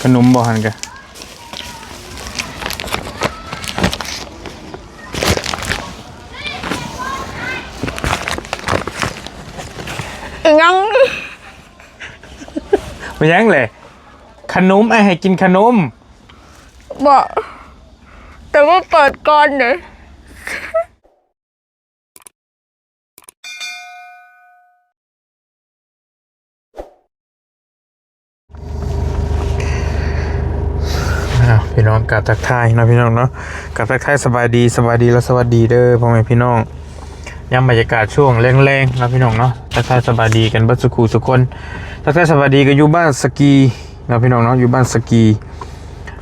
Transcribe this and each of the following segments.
ຂະໜົມບໍ່ຫັ້ນກະ ອີຫຍັງ? ບໍ່ຫຍັງແຫຼະ ຂະໜົມ ອ້າຍໃຫ້ກິນຂະໜົມ. ບໍ່ ແຕ່ວ່າເປີດກ່ອນເດ້. ອ້າວ ພີ່ນ້ອງ ກາບທັກທາຍເນາະ ພີ່ນ້ອງເນາະ ກາບທັກທາຍສະບາຍດີ ສະບາຍດີ ແລະ ສະຫວັດດີເດີພໍ່ແມ່ພີ່ນ້ອງ ຍາມບັນຍາກາດຊ່ວງແລງໆເນາະ ພີ່ນ້ອງເນາະ ທັກທາຍສະບາຍດີກັນເບິດສູ່ຄູ່ສູ່ຄົນ ທັກທາຍສະບາຍດີກັນຢູ່ບ້ານສະກີເນາະ ພີ່ນ້ອງເນາະ ຢູ່ບ້ານສະກີ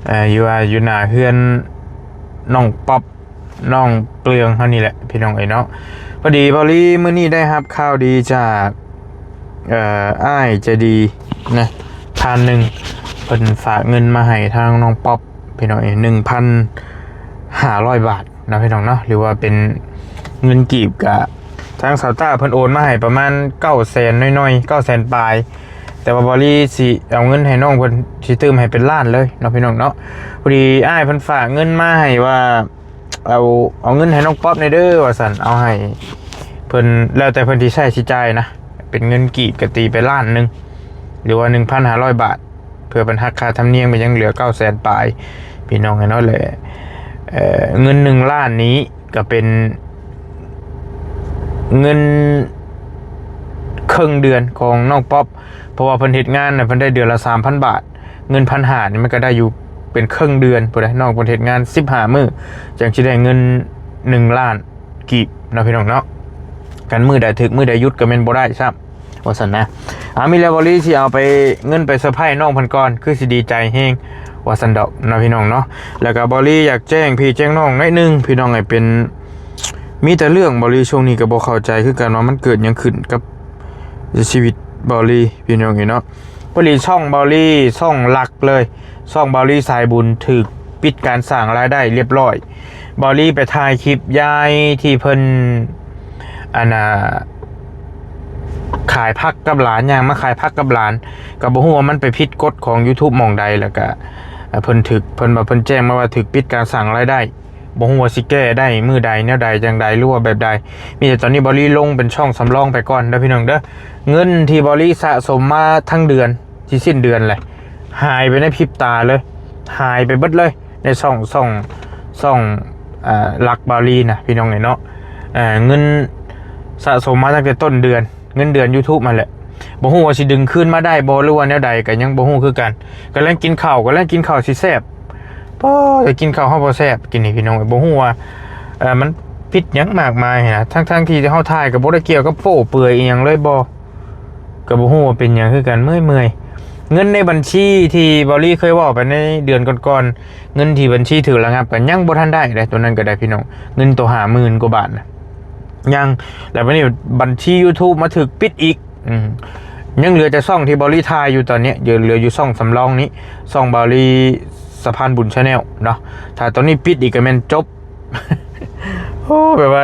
ເອີ ຢູ່ວ່າ ຢູ່ໜ້າເຮືອນນ້ອງປັອບ ນ້ອງເປືອງເຮົານີ້ແຫຼະ ພີ່ນ້ອງເອີຍເນາະ. ພໍດີເບົາລີມື້ນີ້ໄດ້ຮັບຂ່າວດີຈາກ ເອີ ອ້າຍໃຈດີນະ ທ່ານໜຶ່ງ ເພິ່ນຝາກເງິນມາໃຫ້ທາງນ້ອງປັອບ ພີ່ນ້ອງເອີຍ ໜຶ່ງພັນຫ້າຮ້ອຍບາດເນາະ ພີ່ນ້ອງເນາະ ຫຼືວ່າເປັນເງິນກີບ ກະທາງສາວຕ້າເພິ່ນໂອນມາໃຫ້ປະມານເກົ້າແສນໜ້ອຍໆ ເກົ້າແສນປາຍ ແຕ່ວ່າເບົາລີຊິເອົາເງິນໃຫ້ນ້ອງເພິ່ນ ຊິຕື່ມໃຫ້ເປັນລ້ານເລີຍເນາະ ພີ່ນ້ອງເນາະ. ພໍດີອ້າຍເພິ່ນຝາກເງິນມາໃຫ້ວ່າ ເອົາ ເອົາເງິນໃຫ້ນ້ອງປັອບແດ່ເດີວ່າຊັ້ນ ເອົາໃຫ້ເພິ່ນ ແລ້ວແຕ່ເພິ່ນຊິໃຊ້ຊິຈ່າຍນະ ເປັນເງິນກີບກະຕີໄປລ້ານໜຶ່ງ ຫຼືວ່າໜຶ່ງພັນຫ້າຮ້ອຍບາດ ເພື່ອເພິ່ນຫັກຄ່າທຳນຽມໄປຍັງເຫຼືອເກົ້າແສນປາຍ ພີ່ນ້ອງເອີຍເນາະ. ແລະ ເງິນໜຶ່ງລ້ານນີ້ກະເປັນເງິນເຄິ່ງເດືອນຂອງນ້ອງປັອບ ເພາະວ່າເພິ່ນເຮັດງານນະ ເພິ່ນໄດ້ເດືອນລະສາມພັນບາດ ເງິນພັນຫ້ານີ້ມັນກະໄດ້ຢູ່ເປັນເຄິ່ງເດືອນພຸ້ນແຫຼະ ນ້ອງເພິ່ນເຮັດງານສິບຫ້າມື້ ຈັ່ງຊິໄດ້ເງິນໜຶ່ງລ້ານກີບເນາະ ພີ່ນ້ອງເນາະ. ຄັນມື້ໃດຖືກ ມື້ໃດຢຸດກະແມ່ນບໍ່ໄດ້ຊ້ຳ ວ່າຊັ້ນນະ. ອາ ມີແລ້ວ ເບົາລີຊິເອົາໄປ ເງິນໄປເຊີໄພນ້ອງເພິ່ນກ່ອນ ຄືຊິດີໃຈແຮງ ວ່າຊັ້ນດອກເນາະ ພີ່ນ້ອງເນາະ. ແລ້ວກະເບົາລີຢາກແຈ້ງພີ່ແຈ້ງນ້ອງໜ້ອຍໜຶ່ງ ພີ່ນ້ອງເອີຍ ເປັນ ມີແຕ່ເລື່ອງ ເບົາລີຊ່ວງນີ້ກະບໍ່ເຂົ້າໃຈຄືກັນວ່າມັນເກີດຫຍັງຂຶ້ນກັບຊີວິດເບົາລີ ພີ່ນ້ອງເອີຍເນາະ. ພໍດີຊ່ອງເບົາລີ ຊ່ອງຫຼັກເລີຍ ຊ່ອງເບົາລີສາຍບຸນ ຖືກປິດການສ້າງລາຍໄດ້ລຽບລ້ອຍ. ເບົາລີໄປຖ່າຍຄລິບຍາຍທີ່ເພິ່ນ ອັນນ່າ ຂາຍຜັກກັບຫຼານ ຍ່າງມາຂາຍຜັກກັບຫຼານ ກະບໍ່ຮູ້ວ່າມັນໄປຜິດກົດຂອງຢູທູບໝ່ອງໃດ ແລ້ວກະ ເພິ່ນຖືກ ເພິ່ນວ່າ ເພິ່ນແຈ້ງມາວ່າຖືກປິດການສ້າງລາຍໄດ້. ບໍ່ຮູ້ວ່າຊິແກ້ໄດ້ມື້ໃດ ແນວໃດ ຈັ່ງໃດ ຫຼືວ່າແບບໃດ. ມີແຕ່ຕອນນີ້ເບົາລີລົງເປັນຊ່ອງສຳລອງໄປກ່ອນເດີພີ່ນ້ອງເດີ. ເງິນທີ່ເບົາລີສະສົມມາທັງເດືອນ ຊິສິ້ນເດືອນແຫຼະ ຫາຍໄປໃນພິບຕາເລີຍ ຫາຍໄປເບິດເລີຍ ໃນຊ່ອງ ຊ່ອງ ຊ່ອງ ເອີ ຫຼັກເບົາລີນະ ພີ່ນ້ອງເອີຍເນາະ. ເງິນສະສົມມາຕັ້ງແຕ່ຕົ້ນເດືອນ ເງິນເດືອນຢູທູບຫັ້ນແຫຼະ ບໍ່ຮູ້ວ່າຊິດຶງຄືນມາໄດ້ບໍ່ ຫຼືວ່າແນວໃດ ກະຍັງບໍ່ຮູ້ຄືກັນ. ກຳລັງກິນເຂົ້າ ກຳລັງກິນເຂົ້າຊິແຊບ ພໍໄດ້ກິນເຂົ້າເຮົາບໍ່ແຊບ ກິນນີ້ພີ່ນ້ອງເອີຍ ບໍ່ຮູ້ວ່າ ເອີ ມັນຜິດຫຍັງມາກມາຍຫັ້ນນະ ທັງໆທີ່ເຮົາຖ່າຍກະບໍ່ໄດ້ກ່ຽວກັບໂປ້ເປືອຍອີ່ຫຍັງເລີຍບໍ່ ກະບໍ່ຮູ້ວ່າເປັນຫຍັງຄືກັນ ເມື່ອຍໆ. ເງິນໃນບັນຊີທີ່ເບົາລີເຄີຍເວົ້າໄປໃນເດືອນກ່ອນໆ ເງິນທີ່ບັນຊີຖືກລະງັບ ກະຍັງບໍ່ທັນໄດ້ເດ້ ໂຕນັ້ນກະໄດ້ພີ່ນ້ອງ ເງິນໂຕຫ້າໝື່ນກວ່າບາດນະ ຍັງ ແລ້ວບັດນີ້ບັນຊີຢູທູບມາຖືກປິດອີກ ອືມ ຍັງເຫຼືອແຕ່ຊ່ອງທີ່ເບົາລີຖ່າຍຢູ່ຕອນນີ້ ເຫຼືອຢູ່ຊ່ອງສຳລອງນີ້ ຊ່ອງເບົາລີສະພານບຸນແຊນແນວເນາະ. ຖ້າຕອນນີ້ປິດອີກກະແມ່ນຈົບ ໂອ້ ແບບວ່າ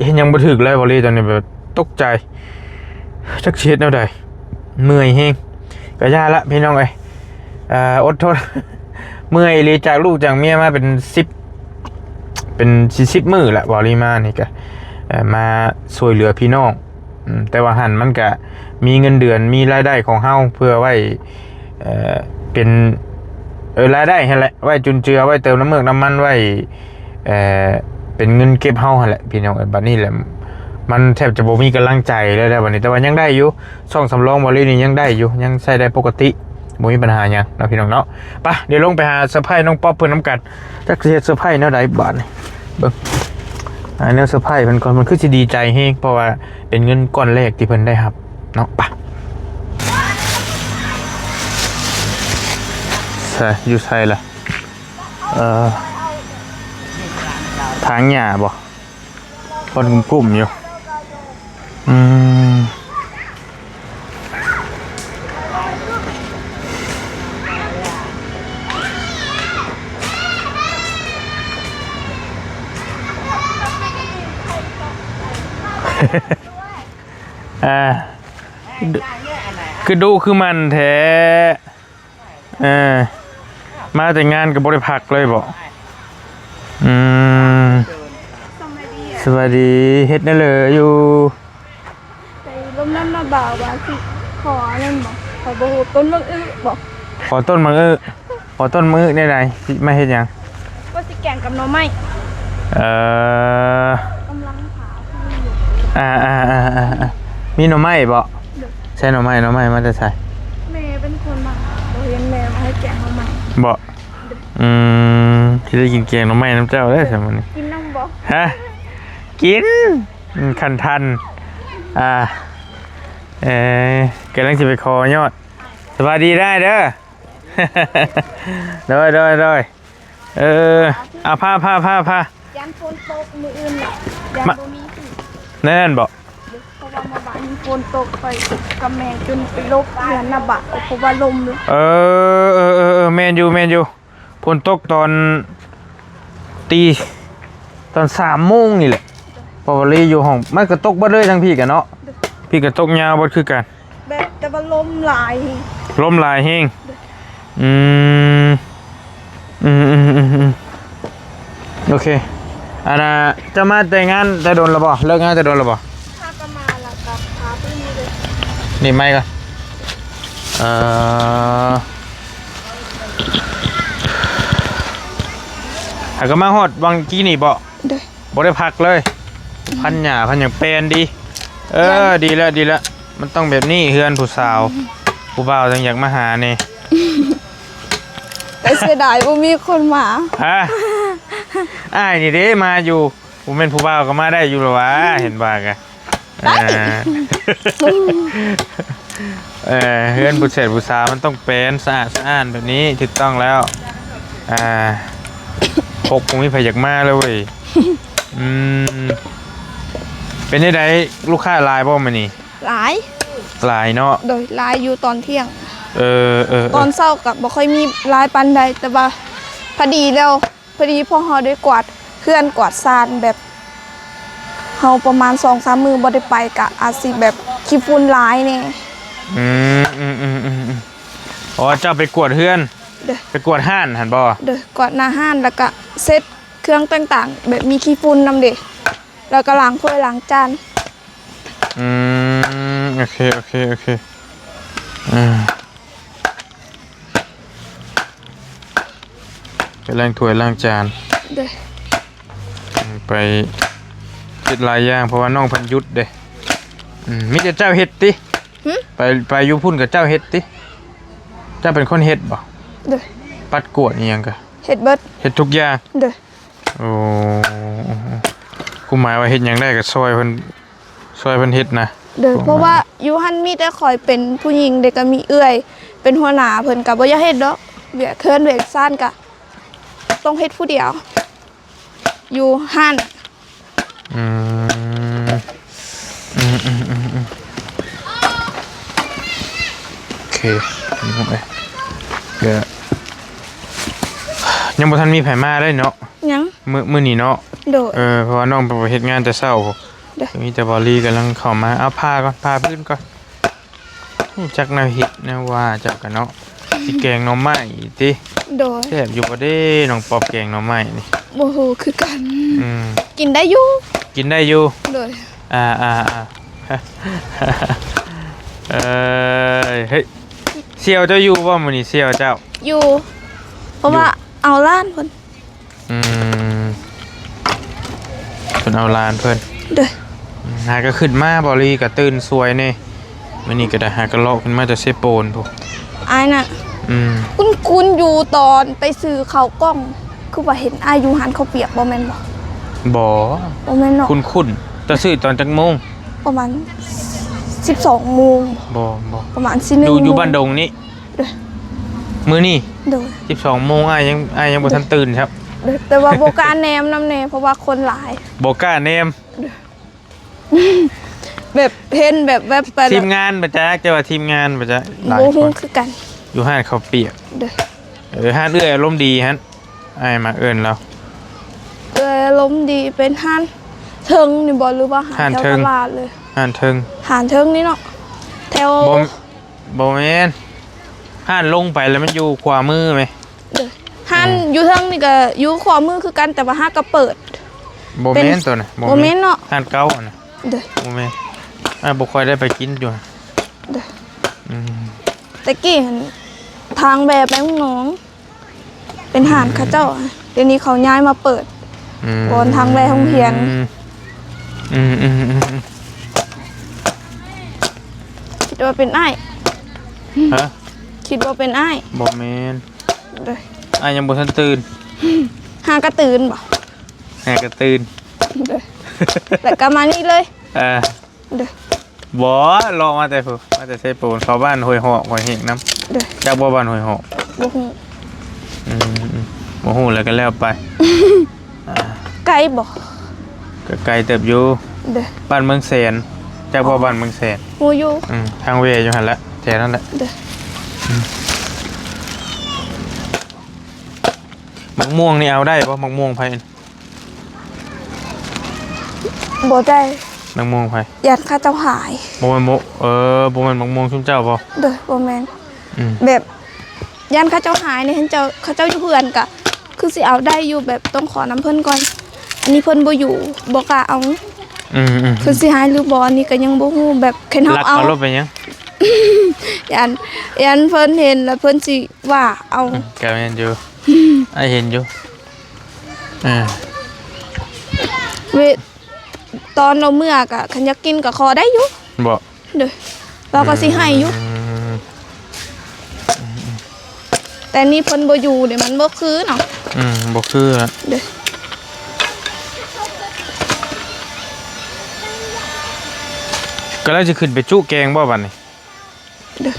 ເຮັດຫຍັງບໍ່ຖືກເລີຍເບົາລີຕອນນີ້ ແບບຕົກໃຈ ຈັກຊິເຮັດແນວໃດ ເມື່ອຍແຮງ ກະຢ່າລະພີ່ນ້ອງເອີຍ ເອີ ອົດທົນ ເມື່ອຍອີ່ຫຼີ ຈາກລູກຈາກເມຍມາເປັນສິບ ເປັນສີ່ສິບມື້ລະ ເບົາລີມານີ້ກະ ເອີ ມາຊ່ວຍເຫຼືອພີ່ນ້ອງ ອືມ ແຕ່ວ່າຫັ້ນມັນກະມີເງິນເດືອນ ມີລາຍໄດ້ຂອງເຮົາເພື່ອໄວ້ ເອີ ເປັນ ເອີ ລາຍໄດ້ຫັ້ນແຫຼະ ໄວ້ຈຸນເຈືອ ໄວ້ເຕີມນ້ຳເມືອກນ້ຳມັນ ໄວ້ ເອີ ເປັນເງິນເກັບເຮົາຫັ້ນແຫຼະ ພີ່ນ້ອງເອີຍ. ບັດນີ້ແຫຼະ ມັນແທບຈະບໍ່ມີກຳລັງໃຈເລີຍແລ້ວບັດນີ້ ແຕ່ວ່າຍັງໄດ້ຢູ່ ຊ່ອງສຳລອງເບົາລີນີ້ຍັງໄດ້ຢູ່ ຍັງໃຊ້ໄດ້ປົກກະຕິ ບໍ່ມີບັນຫາຫຍັງເນາະ ພີ່ນ້ອງເນາະ. ໄປ ດຽວລົງໄປຫາເຊີໄພນ້ອງປັອບເພິ່ນນຳກັນ ຈັກຊິເຮັດເຊີໄພແນວໃດບາດນີ້ ເບິ່ງ ຫາແນວເຊີໄພເພິ່ນກ່ອນ ເພິ່ນຄືຊິດີໃຈແຮງ ເພາະວ່າເປັນເງິນກ້ອນແລກທີ່ເພິ່ນໄດ້ຮັບເນາະ. ໄປ ໃສ ຢູ່ໃສລະ? ເອີ ຖາງຫຍ້າບໍ່? ບ່ອນກຸ້ມໆຢູ່ ອືມ ອ່າ ຄືດຸຄືໝັ່ນແທ້. ເອີ ມາແຕ່ງານກໍບໍ່ໄດ້ພັກເລີຍບໍ? ອືມ ສະບາຍດີ ເຮັດແນວເລີຢູ່? ໄປລົມນ້ຳນ້າບ່າວວ່າຊິຂໍອັນນັ້ນບໍ? ຂ້ອຍບໍ່ຮູ້ ຕົ້ນບັກອຶບໍ? ຂໍຕົ້ນບັກອຶ ຂໍຕົ້ນບັກອຶແນວໃດ? ຊິມາເຮັດຫຍັງ? ວ່າຊິແກງກັບໜໍ່ໄມ້. ເອີ ກຳລັງຫາ ອ່າໆໆໆ ມີໜໍ່ໄມ້ບໍ? ໂດຍ. ໃສ່ໜໍ່ໄມ້ ໜໍ່ໄມ້ມາແຕ່ໃສ? ແມ່ເປັນຄົນມາຫາ ບໍ່ເຫັນແມ່ມາໃຫ້ແກງໜໍ່ໄມ້ບໍ? ອືມ ຊິໄດ້ກິນແກງໜໍ່ໄມ້ນຳເຈົ້າເດ້ຊັ້ນມື້ນີ້. ກິນນຳບໍ? ຮະ ກິນ ອືມ ຄັນທັນ ອ່າ ເອີ ກຳລັງຊິໄປຂໍຍອດ. ສະບາຍດີໄດ້ເດີ. ໂດຍ ໂດຍ ໂດຍ. ເອີ ເອົາ ພາ ພາ ພາ ພາ ຢ້ານຝົນຕົກມື້ອື່ນລະ ຢ້ານ ມະ ບໍ່ມີ ແນວນັ້ນບໍ? ເພາະວ່າມາບ້ານຝົນຕົກ ຂ້ອຍກັບແມ່ຈົນໄປຫຼົບເຮືອນນະບາດ ເພາະວ່າລົມ. ເອີ ເອີ ເອີ ເອີ ແມ່ນຢູ່ ແມ່ນຢູ່. ຝົນຕົກຕອນຕີ ຕອນສາມໂມງນີ້ແຫຼະ ເພາະວ່າລີຢູ່ຫ້ອງ ມັນກໍຕົກເບິດເລີຍທາງພີ້ກະເນາະ. ພີ້ກໍຕົກຍາວເບິດຄືກັນ ແບບ ແຕ່ວ່າລົມຫຼາຍ ລົມຫຼາຍແຮງ. ອືມ ອືມ ອືມ ອືມ ອືມ ໂອເຄ. ອັນນ່າ ເຈົ້າມາແຕ່ງານແຕ່ດົນແລ້ວບໍ່? ເລີກງານແຕ່ດົນແລ້ວບໍ່? ພາກັນມາແລ້ວກໍພາໄປນີ້ເລີຍ. ນີ້ໄມກ່ອນ ເອີ ຫາກໍມາຮອດວັງກີ້ນີ້ບໍ່? ໂດຍ. ບໍ່ໄດ້ພັກເລີຍ ພັນຫຍ້າພັນຫຍັງແປນດີ. ເອີ ດີແລ້ວ ດີແລ້ວ ມັນຕ້ອງແບບນີ້ ເຮືອນຜູ້ສາວ ອືມ ຜູ້ບ່າວຈັ່ງຢາກມາຫາແດ່. ແຕ່ເສຍດາຍບໍ່ມີຄົນມາ. ຮະ ອ້າຍນີ້ເດ້ມາຢູ່ ບໍ່ແມ່ນຜູ້ບ່າວກໍມາໄດ້ຢູ່ລະຫວາ ເຫັນວ່າກະ ໄດ້ ເອີ ເຮືອນຜູ້ແສດຜູ້ສາວມັນຕ້ອງແປນສະອາດສະອ້ານແບບນີ້ ຖືກຕ້ອງແລ້ວ. ອ່າ ຄົກບໍ່ມີໃຜຢາກມາເລີຍເວີຍ. ອືມ ເປັນຈັ່ງໃດ ລູກຄ້າຫຼາຍບໍ່ມື້ນີ້? ຫຼາຍ ຫຼາຍເນາະ. ໂດຍ ຫຼາຍຢູ່ຕອນທ່ຽງ. ເອີ ເອີ ເອີ ຕອນເຊົ້າກໍບໍ່ຄ່ອຍມີຫຼາຍປານໃດ ແຕ່ວ່າພໍດີແລ້ວ ພໍດີພວກເຮົາໄດ້ກວາດເຮືອນກວາດຊານ ແບບເຮົາປະມານສອງສາມມື້ບໍ່ໄດ້ໄປ ກະອາດຊິແບບຂີ້ຝຸ່ນຫຼາຍແດ່. ອືມ ອືມ ອືມ ອືມ ອືມ ອໍ ເຈົ້າໄປກວດເຮືອນ? ໂດຍ. ໄປກວດຮ້ານຫັ້ນບໍ່? ໂດຍ ກວດໜ້າຮ້ານ ແລ້ວກະເຊັດເຄື່ອງຕ່າງໆ ແບບມີຂີ້ຝຸ່ນນຳເດ ແລ້ວກະລ້າງຖ້ວຍລ້າງຈານ. ອືມ ໂອເຄ ໂອເຄ ໂອເຄ ອືມ. ໄປລ້າງຖ້ວຍລ້າງຈານ. ໂດຍ. ໄປເຮັດຫຼາຍຢ່າງ ເພາະວ່ານ້ອງເພິ່ນຢຸດເດ້. ອືມ ມີແຕ່ເຈົ້າເຮັດຕິ? ຫື? ໄປ ໄປຢູ່ພຸ້ນກໍເຈົ້າເຮັດຕິ? ເຈົ້າເປັນຄົນເຮັດບໍ່? ໂດຍ. ປັດກວາດອີ່ຫຍັງກະເຮັດເບິດ. ເຮັດທຸກຢ່າງ. ໂດຍ. ໂອ້ ຄວາມໝາຍວ່າເຮັດຫຍັງໄດ້ກໍຊ່ອຍເພິ່ນ ຊ່ອຍເພິ່ນເຮັດນະ. ໂດຍ. ເພາະວ່າຢູ່ຫັ້ນມີແຕ່ຂ້ອຍເປັນຜູ້ຍິງເດ້ ກໍມີເອື້ອຍເປັນຫົວໜ້າ ເພິ່ນກໍບໍ່ຢາກເຮັດດອກ ວຽກເຮືອນວຽກຊານກໍຕ້ອງເຮັດຜູ້ດຽວຢູ່ຮ້ານ. ອືມ ອືມ ອືມ ອືມ ອືມ ໂອເຄ ກໍຍັງບໍ່ທັນມີໃຜມາເລີຍເນາະ. ຍັງ ມື້ ມື້ນີ້ເນາະ. ໂດຍ. ເອີ ເພາະວ່ານ້ອງໄປເຮັດງານແຕ່ເຊົ້າ. ໂດຍ. ມີແຕ່ບອລລີກຳລັງເຂົ້າມາ. ເອົາ ຜ້າກ່ອນ ຜ້າພື້ນກ່ອນ. ຮູ້ຈັກແນວເຮັດແນວວ່າເຈົ້າກະເນາະ. ຊິແກງໜໍ່ໄມ້ຕິ? ໂດຍ. ແຊບຢູ່ບໍ່ເດ້ ນ້ອງປອບແກງໜໍ່ໄມ້ນີ້? ບໍ່ຮູ້ຄືກັນ. ອືມ ກິນໄດ້ຢູ່. ກິນໄດ້ຢູ່. ໂດຍ. ອ່າໆໆ ເອີຍ ເຮີ້ຍ ສ່ຽວເຈົ້າຢູ່ບໍ່ມື້ນີ້? ສ່ຽວເຈົ້າຢູ່ ເພາະວ່າເອົາຫຼານເພິ່ນ. ອືມ ເພິ່ນເອົາຫຼານເພິ່ນ. ໂດຍ. ຫາກໍຂຶ້ນມາ ບອລລີກໍຕື່ນສວຍແດ່. ມື້ນີ້ກໍໄດ້ຫາກໍເລາະຂຶ້ນມາແຕ່ເຊໂປນພຸ້ນ ອ້າຍນະ. ອືມ ຄຸ້ນໆຢູ່ຕອນໄປຊື້ເຂົ້າກ່ອງ ຄືວ່າເຫັນອ້າຍຢູ່ຮ້ານເຂົ້າປຽກ ບໍ່ແມ່ນບໍ່? ບໍ່ ບໍ່ແມ່ນເນາະ. ຄຸ້ນໆ. ເຈົ້າຊື້ຕອນຈັກໂມງ? ປະມານສິບສອງໂມງ. ບໍ່ ບໍ່ ປະມານສີ່ໜຶ່ງ. ຢູ່ ຢູ່ບ້ານດົງນີ້? ໂດຍ. ມື້ນີ້? ໂດຍ. ສິບສອງໂມງ ອ້າຍຍັງ ອ້າຍຍັງບໍ່ທັນຕື່ນຄັບ. ໂດຍ ແຕ່ວ່າບໍ່ກ້າແນມນຳແດ່ ເພາະວ່າຄົນຫຼາຍ. ບໍ່ກ້າແນມ. ໂດຍ. ແບບເຫັນແບບແວັບໄປ ທີມງານບໍ່ຈັກ ເຈົ້າວ່າທີມງານບໍ່ຈັກ. ຫຼາຍຄົນ ບໍ່ຮູ້ຄືກັນ. ຢູ່ຮ້ານເຂົ້າປຽກ. ໂດຍ. ເອີ ຮ້ານເອື້ອຍອາລົມດີຫັ້ນ ອ້າຍມາເອີ້ນລາວ. ເອື້ອຍອາລົມດີເປັນຮ້ານເທິງນີ້ບໍ່ ຫຼືວ່າຮ້ານແຖວຕະຫຼາດເລີຍ? ຮ້ານເທິງ. ຮ້ານເທິງນີ້ເນາະ ແຖວ ບໍ່ ບໍ່ແມ່ນ ຮ້ານລົງໄປແລ້ວມັນຢູ່ຂວາມືແມ? ໂດຍ. ຮ້ານ ອືມ ຢູ່ເທິງນີ້ກໍຢູ່ຂວາມືຄືກັນ ແຕ່ວ່າຫາກໍເປີດ. ບໍ່ແມ່ນ ເປັນ ໂຕນັ້ນ ບໍ່ແມ່ນເນາະ ຮ້ານເກົ່າຫັ້ນນະ. ໂດຍ. ບໍ່ແມ່ນ. ອ້າຍບໍ່ຄ່ອຍໄດ້ໄປກິນຢູ່. ໂດຍ. ອືມ. ແຕ່ກີ້ຫັ້ນ ທາງແວ່ໄປເມືອງໜອງ ເປັນຮ້ານເຂົາເຈົ້າ. ອືມ. ດຽວນີ້ເຂົາຍ້າຍມາເປີດ ອືມ ບ່ອນທາງແວ່ໂຮງຮຽນ. ອືມໆໆໆ. ຄິດວ່າເປັນອ້າຍ. ຮະ? ຄິດວ່າເປັນອ້າຍ. ບໍ່ແມ່ນ. ໂດຍ. ອ້າຍຍັງບໍ່ທັນຕື່ນ. ຫາກະຕື່ນບໍ່? ຫາກະຕື່ນ. ໂດຍ. ແລ້ວກໍມານີ້ເລີຍ. ເອີ. ໂດຍ. ບໍ່ ເລາະມາແຕ່ພຸ້ນ ມາແຕ່ໄຊໂປນ ເຂົ້າບ້ານຫ້ວຍຫອກ ຫ້ວຍເຮງນຳ. ໂດຍ. ຈັກບໍ່ບ້ານຫ້ວຍຫອກ? ບໍ່ຮູ້. ອືມ ບໍ່ຮູ້ແລ້ວກໍແລ້ວໄປ. ອ່າ ໄກບໍ່? ກໍໄກເຕີບຢູ່. ໂດຍ. ບ້ານເມືອງແສນ ຈັກບໍ່? ອໍ ບ້ານເມືອງແສນ? ຮູ້ຢູ່. ອືມ ທາງແວ່ຢູ່ຫັ້ນແຫຼະ ແຖວນັ້ນແຫຼະ. ໂດຍ. ອືມ ໝາກມ່ວງນີ້ເອົາໄດ້ບໍ່? ໝາກມ່ວງໃຜ? ບໍ່ໄດ້. ໝາກມ່ວງໃຜ? ຢ້ານເຂົາເຈົ້າຫາຍ. ບໍ່ແມ່ນ ບໍ່ ເອີ ບໍ່ແມ່ນໝາກມ່ວງຊຸມເຈົ້າບໍ່? ໂດຍ ບໍ່ແມ່ນ. ອືມ ແບບຢ້ານເຂົາເຈົ້າຫາຍນີ້ ເຂົາເຈົ້າ ເຂົາເຈົ້າຢູ່ເຮືອນກະຄືຊິເອົາໄດ້ຢູ່ ແບບຕ້ອງຂໍນຳເພິ່ນກ່ອນ. ອັນນີ້ເພິ່ນບໍ່ຢູ່ ບໍ່ກ້າເອົາ. ອືມໆໆ. ເພິ່ນຊິໃຫ້ຫຼືບໍ່ ອັນນີ້ກໍຍັງບໍ່ຮູ້ ແບບຄັນເຮົາເອົາ ລັກເອົາໂລດ ເປັນຫຍັງ? ຢ້ານ ຢ້ານເພິ່ນເຫັນແລ້ວເພິ່ນຊິວ່າເອົາ. ອືມ ກໍແມ່ນຢູ່. ອ້າຍເຫັນຢູ່. ເອີ ເວ ຕອນເຮົາເມືອກະ ຄັນຢາກກິນກະຂໍໄດ້ຢູ່. ບໍ່? ໂດຍ. ລາວກໍຊິໃຫ້ຢູ່. ອືມ ແຕ່ນີ້ເພິ່ນບໍ່ຢູ່ເດ ມັນບໍ່ຄືເນາະ. ອືມ ບໍ່ຄືລະ. ໂດຍ. ກໍແລ້ວຊິຂຶ້ນໄປຈຸແກງບໍ່ບັດນີ້? ໂດຍ.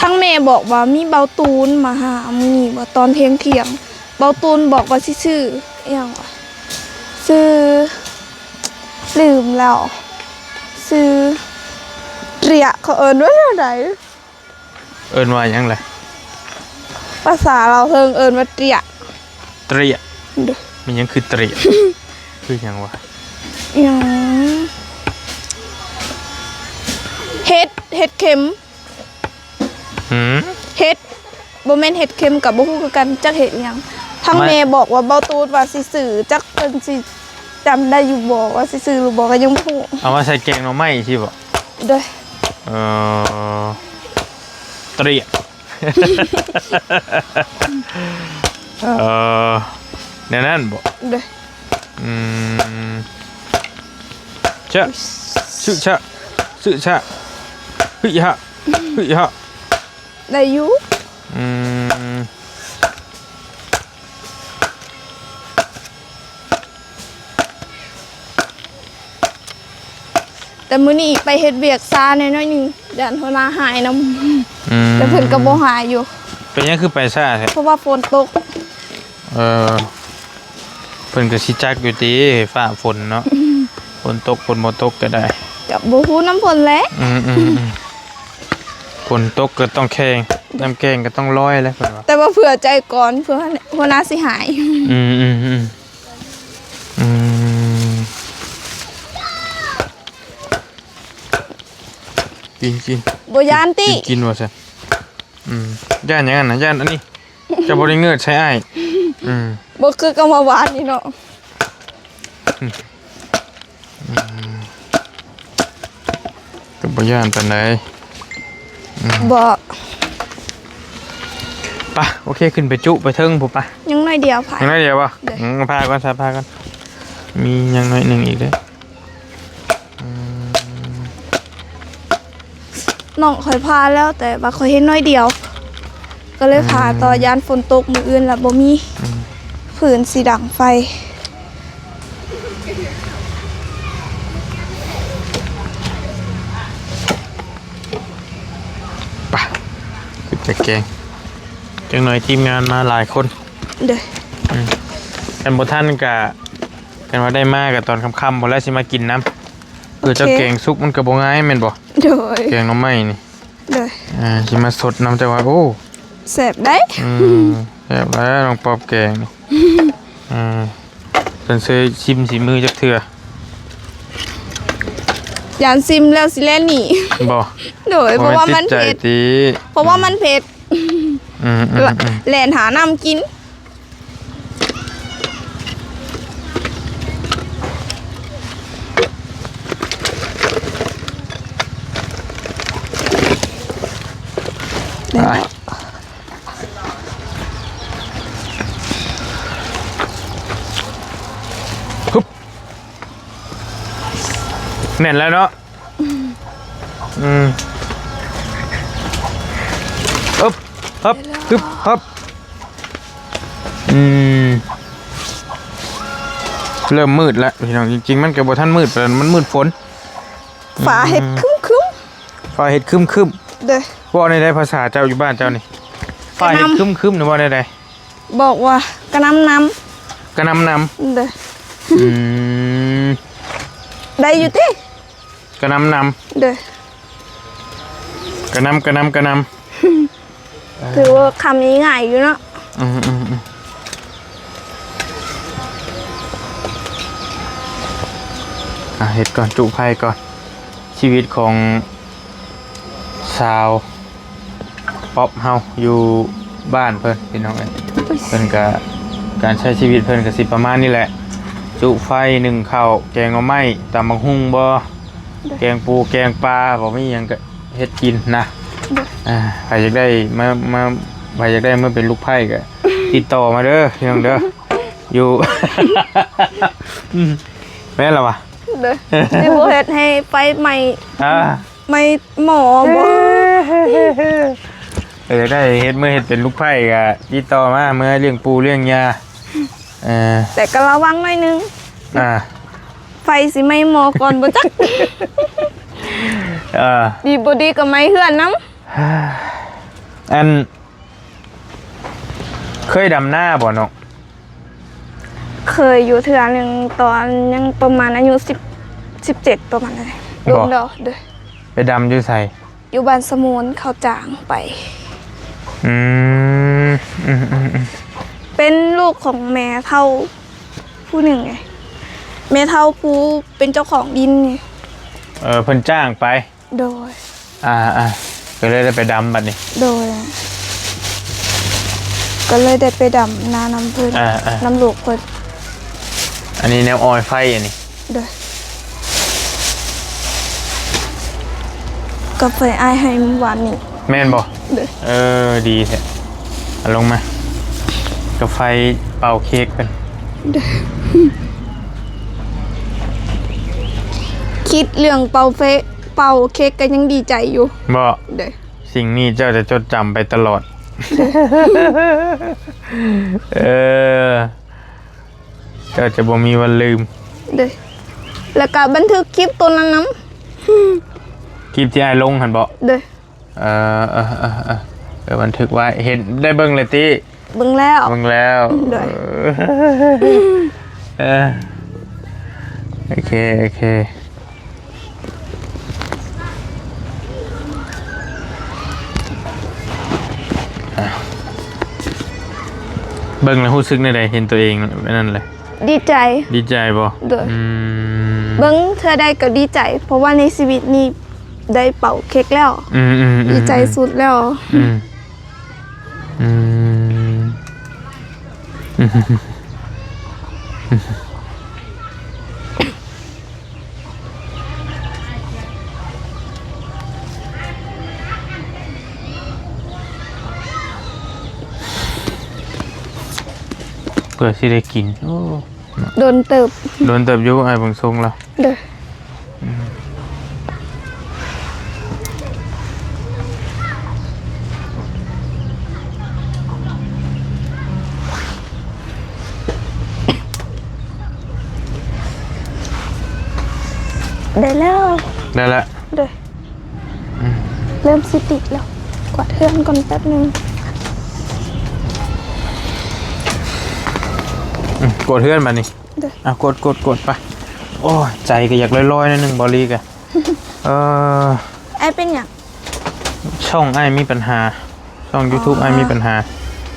ທາງແມ່ບອກວ່າມີເບົາຕູນມາຫາມື້ນີ້ວ່າຕອນທ່ຽງໆ ເບົາຕູນບອກວ່າຊິຊື້ອີ່ຫຍັງວະ ຊື້ ລືມແລ້ວ ຊື້ເຕຍ ເຂົາເອີ້ນວ່າແນວໃດ? ເອີ້ນວ່າຫຍັງລະ? ພາສາລາວເທິງເອີ້ນວ່າເຕຍ. ເຕຍ. ໂດຍ. ມັນຫຍັງຄືເຕຍ? ຄືຫຍັງວະ? ຫຍັງ? ເຫັດ ເຫັດເຂັມ. ຫື? ເຫັດ ບໍ່ແມ່ນເຫັດເຂັມ ກໍບໍ່ຮູ້ຄືກັນ ຈັກເຫັດຫຍັງ. ທາງແມ່ບອກວ່າເບົາຕູດວ່າຊິຊື້ ຈັກເພິ່ນຊິຈຳໄດ້ຢູ່ບໍ່ ວ່າຊິຊື້ຫຼືບໍ່ ກໍຍັງບໍ່ຮູ້. ເອົາມາໃສ່ແກງໜໍ່ໄມ້ຊີ້ບໍ? ໂດຍ. ເອີ ເຕຍ. ເອີ ແນວນັ້ນບໍ? ໂດຍ. ອືມ ຊະ ຊຶຊະ ຊຶຊະ ຫຶຍະ ຫຶຍະ ໄດ້ຢູ່. ອືມ ແຕ່ມື້ນີ້ໄປເຮັດວຽກຊ້າແດ່ໜ້ອຍໜຶ່ງ ຢ້ານຫົວໜ້າຫາຍນຳ. ອືມ ແຕ່ເພິ່ນກໍບໍ່ຫາຍຢູ່. ເປັນຫຍັງຄືໄປຊ້າແທ້? ເພາະວ່າຝົນຕົກ. ເອີ ເພິ່ນກໍຊິຈັກຢູ່ຕິ ຟ້າຝົນເນາະ. ອືມ ຝົນຕົກ ຝົນບໍ່ຕົກກໍໄດ້ ກໍບໍ່ຮູ້ນຳເພິ່ນແຫຼະ. ອືມໆໆ ຝົນຕົກກໍຕ້ອງແຂ່ງ ນ້ຳແຂ່ງກໍຕ້ອງລອຍແຫຼະ ເພິ່ນວ່າ. ແຕ່ວ່າເຜື່ອໃຈກ່ອນ ເຜື່ອຫົວໜ້າຊິຫາຍ. ອືມໆໆ ອືມ ກິນໆ ບໍ່ຢ້ານຕິ ກິນໆ ວ່າຊັ້ນ. ອືມ ຢ້ານຫຍັງຫັ້ນນະ? ຢ້ານອັນນີ້ ເຈົ້າບໍ່ໄດ້ເງີດໃສ່ອ້າຍ. ອືມ ບໍ່ຄືກັບເມື່ອວານນີ້ເນາະ. ອືມ ອືມ ກໍບໍ່ຢ້ານປານໃດ. ອືມ ບໍ່ ໄປ ໂອເຄ ຂຶ້ນໄປຈຸໄປເທິງພຸ້ນໄປ. ຍັງໜ້ອຍດຽວ ພາ ຍັງໜ້ອຍດຽວບໍ່? ໂດຍ. ອືມ ພາກ່ອນຊະ ພາກ່ອນ ມີຍັງໜ້ອຍໜຶ່ງອີກເດ້. ອືມ ນ້ອງຂ້ອຍພາແລ້ວ ແຕ່ວ່າຂ້ອຍເຮັດໜ້ອຍດຽວ ກໍເລີຍພາຕໍ່. ອືມ ຢ້ານຝົນຕົກມື້ອື່ນລະບໍ່ມີ ອືມ ຟືນຊິດັງໄຟ. ໄປ ຂຶ້ນໄປແກງ ຈັກໜ້ອຍທີມງານມາຫຼາຍຄົນ. ໂດຍ. ອືມ ຄັນບໍ່ທັນກະ ຄັນວ່າໄດ້ມາກໍຕອນຄ່ຳໆ ພຸ້ນແຫຼະ ຊິມາກິນນຳ. ເພື່ອເຈົ້າ ໂອເຄ ແກງສຸກມັນກໍບໍ່ງ່າຍແມ່ນບໍ່? ໂດຍ. ແກງໜໍ່ໄມ້ນີ້. ໂດຍ. ອ່າ ຊິມາສົດນຳເຈົ້າວ່າ ໂອ້ ແຊບໄດ໋. ອືມ ແຊບແລ້ວ ນ້ອງປອບແກງນີ້. ອ່າ ເພິ່ນເຄີຍຊິມສີມືຈັກເທື່ອ? ຢ້ານຊິມແລ້ວຊິແລ່ນໜີ. ບໍ່? ໂດຍ. ເພາະວ່າມັນເຜັດ. ເພາະວ່າມັນເຜັດ. ອືມໆໆ ແລ່ນຫານ້ຳກິນ. ໄປ ຮຶບ ແໜ້ນແລ້ວເນາະ. ອືມ ອຶບ ຮຶບ ຮຶບ ຮຶບ ອືມ ເລີ່ມມືດແລ້ວພີ່ນ້ອງ. ຈິງໆ ມັນກໍບໍ່ທັນມືດປານໃດ ມັນມືດຝົນ. ຟ້າເຮັດຄຶ້ມໆ ອືມ ຟ້າເຮັດຄຶ້ມໆ ເດີ. ເວົ້າແນວໃດພາສາເຈົ້າຢູ່ບ້ານເຈົ້ານີ້? ຟ້າເຮັດຄຶ້ມໆ ນີ້ເວົ້າແນວໃດ? ບອກວ່າກະນຳນ້ຳ ກະນຳນ້ຳ ເດີ. ອືມ ໄດ້ຢູ່ຕິ? ກະນຳນ້ຳ ເດີ ກະນຳ ກະນຳ ກະນຳ. ຖືວ່າຄຳນີ້ງ່າຍຢູ່ເນາະ. ອືມໆໆ ອ່ະ ເຮັດກ່ອນ ຈຸໄຟກ່ອນ. ຊີວິດຂອງ ຊາວປັອບເຮົາຢູ່ບ້ານເພິ່ນພີ່ນ້ອງເອີຍ. ເພິ່ນກະ ການໃຊ້ຊີວິດເພິ່ນກະຊິປະມານນີ້ແຫຼະ ຈຸໄຟ ໜຶ້ງເຂົ້າ ແກງໜໍ່ໄມ້ ຕຳບັກຫຸ່ງບໍ ແກງປູແກງປາບໍ ມີຫຍັງກະເຮັດກິນນະ. ອ່າ ໃຜຢາກໄດ້ມາ ມາ ໃຜຢາກໄດ້ມາເປັນລູກໃພ້ກະຕິດຕໍ່ມາເດີພີ່ນ້ອງເດີ. ຢູ່ ອືມ ແມ່ນລະວະ ເດີ ຊິບໍ່ເຮັດໃຫ້ໄຟໄໝ້ ອ່າ ໄໝ້ໝໍ້ບໍ? ເອີ ຢາກໄດ້ເຮັດ ເມື່ອເຮັດເປັນລູກໃພ້ກະຕິດຕໍ່ມາ ເມື່ອລ້ຽງປູລ້ຽງຍ່າ. ເອີ ແຕ່ກໍລະວັງໜ້ອຍໜຶ່ງ ອ່າ ໄຟຊິໄໝ້ໝໍ້ກ່ອນບໍ່ຈັກ. ເອີ ດີບໍ່ດີກໍໄໝ້ເຮືອນນຳ. ອັນ ເຄີຍດຳນາບໍ່ນ້ອງ? ເຄີຍຢູ່ເທື່ອໜຶ່ງ ຕອນຍັງປະມານອາຍຸສິບ ສິບເຈັດ ປະມານນັ້ນ ດົນແລ້ວເດີ. ໄປດຳຢູ່ໃສ? ຢູ່ບ້ານສະໂໝນ ເຂົາຈ້າງໄປ. ອືມ ອືມໆໆ ເປັນລູກຂອງແມ່ເຖົ້າຜູ້ໜຶ່ງໄງ ແມ່ເຖົ້າຜູ້ເປັນເຈົ້າຂອງດິນໄງ. ເອີ ເພິ່ນຈ້າງໄປ. ໂດຍ ອ່າໆ ກໍເລີຍໄດ້ໄປດຳບັດນີ້. ໂດຍ ກໍເລີຍໄດ້ໄປດຳນານຳເພິ່ນ ອ່າໆ ນຳລູກເພິ່ນ. ອັນນີ້ແນວອອຍໄຟອັນນີ້. ໂດຍ ກາໄຟອ້າຍໃຫ້ມື້ວານນີ້. ແມ່ນບໍ່? ໂດຍ ເອີ ດີແທ້. ເອົາລົງມາ ກາໄຟເປົ່າເຄ້ກເພິ່ນ. ໂດຍ ຄິດເລື່ອງເປົ່າເຟ ເປົ່າເຄ້ກກໍຍັງດີໃຈຢູ່. ບໍ່? ໂດຍ ສິ່ງນີ້ເຈົ້າຈະຈົດຈຳໄປຕະຫຼອດ. ໂດຍ ເອີ ເຈົ້າຈະບໍ່ມີວັນລືມ. ໂດຍ ແລ້ວກໍບັນທຶກຄລິບໂຕນັ້ນນຳ. ຄລິບທີ່ອ້າຍລົງຫັ້ນບໍ? ໂດຍ ເອີ ເອີ ບັນທຶກໄວ້. ເຫັນ ໄດ້ເບິ່ງແລ້ວຕິ? ເບິ່ງແລ້ວ ເບິ່ງແລ້ວ. ໂດຍ ເອີ ໂອເຄ ໂອເຄ. ອ່ະ ເບິ່ງແລ້ວຮູ້ສຶກແນວໃດ ເຫັນຕົວເອງແບບນັ້ນເລີຍ? ດີໃຈ. ດີໃຈບໍ່? ໂດຍ ອືມ ເບິ່ງເທື່ອໃດກໍດີໃຈ ເພາະວ່າໃນຊີວິດນີ້ໄດ້ເປົ່າເຄ້ກແລ້ວ. ອືມໆໆໆ ດີໃຈສຸດແລ້ວ. ອືມ ອືມ ເພື່ອຊິໄດ້ກິນ. ໂອ້ ດົນເຕີບ ດົນເຕີບຢູ່ ອ້າຍເບິ່ງຊົງລະ. ເດີ ອືມ ໄດ້ແລ້ວ ໄດ້ລະ. ໂດຍ ອືມ ເລີ່ມຊິຕິດແລ້ວ ກວາດເຮືອນກ່ອນແປັບໜຶ່ງ. ອືມ ກວາດເຮືອນບາດນີ້. ເດີ ອ່ະ ກົດ ກົດ ກົດໄປ. ໂອ້ຍ ໃຈກໍຢາກລອຍໆໜ້ອຍໜຶ່ງ ບໍ່ລີກະ. ເອີ ອ້າຍເປັນຫຍັງ? ຊ່ອງອ້າຍມີບັນຫາ ຊ່ອງຢູທູບອ້າຍມີບັນຫາ.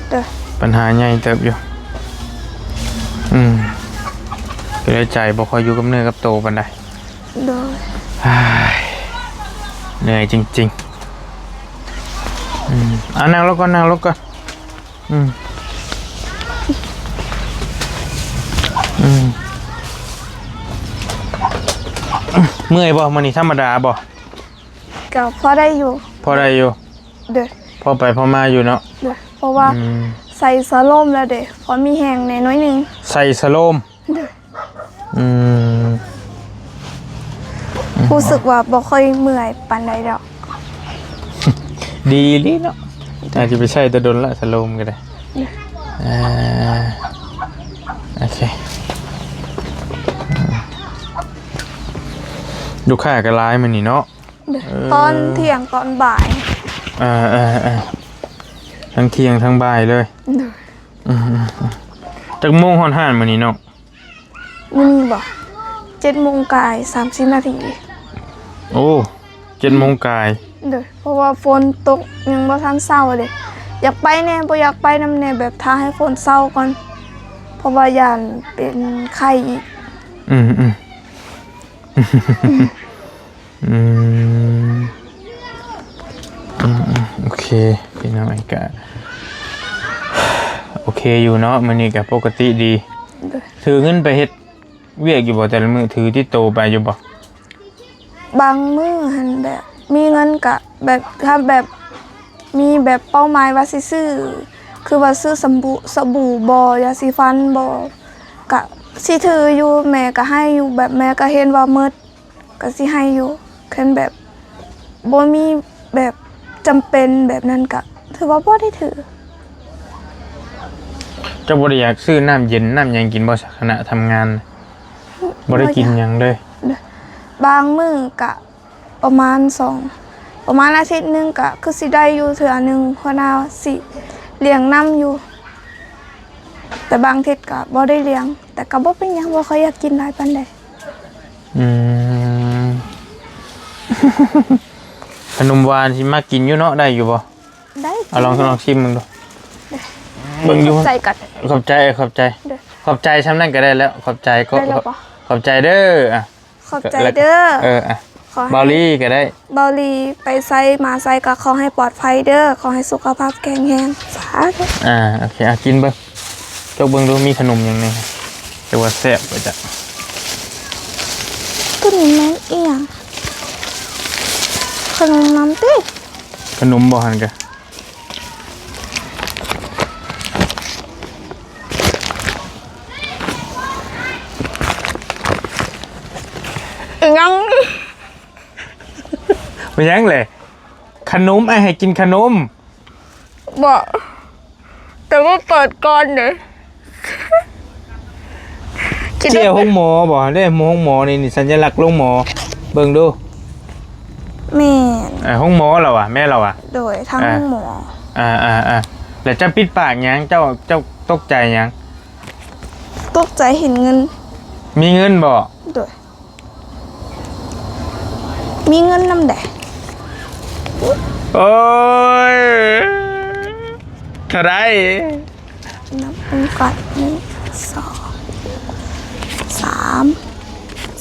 ເດີ ບັນຫາໃຫຍ່ເຕີບຢູ່. ອືມ ກໍເລີຍໃຈບໍ່ຄ່ອຍຢູ່ກັບເນື້ອກັບໂຕປານໃດ. ໂດຍ ເມື່ອຍຈິງໆ. ອືມ ອ່າ ນັ່ງລົງກ່ອນ ນັ່ງລົງກ່ອນ. ອືມ ອືມ ເມື່ອຍບໍ່ມື້ນີ້? ທຳມະດາບໍ່? ກໍພໍໄດ້ຢູ່ ພໍໄດ້ຢູ່. ໂດຍ ພໍໄປພໍມາຢູ່ເນາະ. ໂດຍ ເພາະວ່າ ອືມ ໃສ່ສະໂລມແລ້ວເດ້ ພໍມີແຮງແດ່ໜ້ອຍໜຶ່ງ. ໃສ່ສະໂລມ. ໂດຍ ອືມ ຮູ້ສຶກວ່າບໍ່ຄ່ອຍເມື່ອຍປານໃດດອກ. ດີອີ່ຫຼີເນາະ ອາດຈະໄປໃຊ້ແຕ່ດົນລະ ສະໂລມກໍໄດ້. ໂດຍ ອ່າ ໂອເຄ ລູກຄ້າກໍຫຼາຍມື້ນີ້ເນາະ. ໂດຍ ເອີ ຕອນທ່ຽງຕອນບ່າຍ. ເອີໆໆ ທັງທ່ຽງທັງບ່າຍເລີຍ. ໂດຍ ອືມໆ ຈັກໂມງຮອດຮ້ານມື້ນີ້ນ້ອງ? ມື້ນີ້ບໍ? ເຈັດໂມງກາຍສາມສິບນາທີ. ໂອ້ ເຈັດໂມງກາຍ. ໂດຍ ເພາະວ່າຝົນຕົກຍັງບໍ່ທັນເຊົາເດ້ ຢາກໄປແດ່ບໍ່ຢາກໄປນຳແດ່ ແບບຖ້າໃຫ້ຝົນເຊົາກ່ອນ ເພາະວ່າຢ້ານເປັນໄຂ້ອີກ. ອືມໆ ອືມ ອືມໆ ໂອເຄ ພີ່ນ້ອງ ກະໂອເຄຢູ່ເນາະ ມື້ນີ້ກະປົກກະຕິດີ. ໂດຍ ຖືເງິນໄປເຮັດວຽກຢູ່ບໍ່ ແຕ່ລະມື້? ຖືຕິດໂຕໄປຢູ່ບໍ່? ບາງມື້ຫັ້ນແບບມີເງິນກະແບບ ຖ້າແບບມີແບບເປົ້າໝາຍວ່າຊິຊື້ ຄືວ່າຊື້ສະບູ່ ສະບູ່ບໍ ຢາສີຟັນບໍ ກະຊິຖືຢູ່ ແມ່ກະໃຫ້ຢູ່ ແບບແມ່ກະເຫັນວ່າໝົດ ກະຊິໃຫ້ຢູ່. ຄັນແບບບໍ່ມີແບບຈຳເປັນແບບນັ້ນກະຖືວ່າບໍ່ໄດ້ຖື. ເຈົ້າບໍ່ໄດ້ຢາກຊື້ນ້ຳເຢັນນ້ຳຫຍັງກິນບໍ່ ຂະນະທຳງານ? ບໍ່ໄດ້ກິນຫຍັງເລີຍ. ບາງມື້ກະປະມານສອງ ປະມານອາທິດໜຶ່ງກະຄືຊິໄດ້ຢູ່ເທື່ອໜຶ່ງ ຫົວໜ້າຊິລ້ຽງນ້ຳຢູ່ ແຕ່ບາງທິດກະບໍ່ໄດ້ລ້ຽງ ແຕ່ກະບໍ່ເປັນຫຍັງ ບໍ່ຄ່ອຍຢາກກິນຫຼາຍປານໃດ. ອືມ ຂະໜົມຫວານຊິມາກິນຢູ່ເນາະ ໄດ້ຢູ່ບໍ່? ໄດ້ ເອົາລອງ ລອງຊິມເບິ່ງດູ. ເບິ່ງຢູ່ ຂອບໃຈກັນ ຂອບໃຈ ຂອບໃຈ ໂດຍ ຂອບໃຈຊ່ຳນັ້ນກໍໄດ້ແລ້ວ ຂອບໃຈກໍ ໄດ້ແລ້ວບໍ່? ຂອບໃຈເດີ ອ່ະ ຂອບໃຈເດີ ເອີ ອ່ະ ເບົາລີກໍໄດ້ ເບົາລີໄປໃສມາໃສກໍຂໍໃຫ້ປອດໄພເດີ ຂໍໃຫ້ສຸຂະພາບແຂງແຮງ ສາທຸ. ອ່າ ໂອເຄ ອ່ະ ກິນເບິ່ງ ຈົກເບິ່ງດູ ມີຂະໜົມຫຍັງແດ່ ແຕ່ວ່າແຊບວ່າຈະ ຕົວນີ້ແມ່ນອີ່ຫຍັງ? ຂະໜົມນຳຕິ ຂະໜົມບໍ່ຫັ້ນກະ ອີ່ຫຍັງ? ເປັນຫຍັງແຫຼະ? ຂະໜົມ ອ້າຍໃຫ້ກິນຂະໜົມ. ບໍ່ ແຕ່ວ່າເປີດກ່ອນເດ້. ເຈົ້າໂຮງໝໍບໍ່? ເດ້ ໂຮງໝໍນີ້ ນີ້ສັນຍະລັກໂຮງໝໍ ເບິ່ງດູ. ແມ່ນ ເອີ ໂຮງໝໍລະຫວາ? ແມ່ນລະຫວາ? ໂດຍ ທາງ ອ່າ ໂຮງໝໍ. ອ່າໆໆ ແລ້ວເຈົ້າປິດປາກຫຍັງ? ເຈົ້າ ເຈົ້າຕົກໃຈຫຍັງ? ຕົກໃຈເຫັນເງິນ. ມີເງິນບໍ່? ໂດຍ. ມີເງິນນຳໃດ? ໂອ້ຍ ເທົ່າໃດ? ນັບເບິ່ງກ່ອນ ໜຶ່ງ ສອງ ສາມ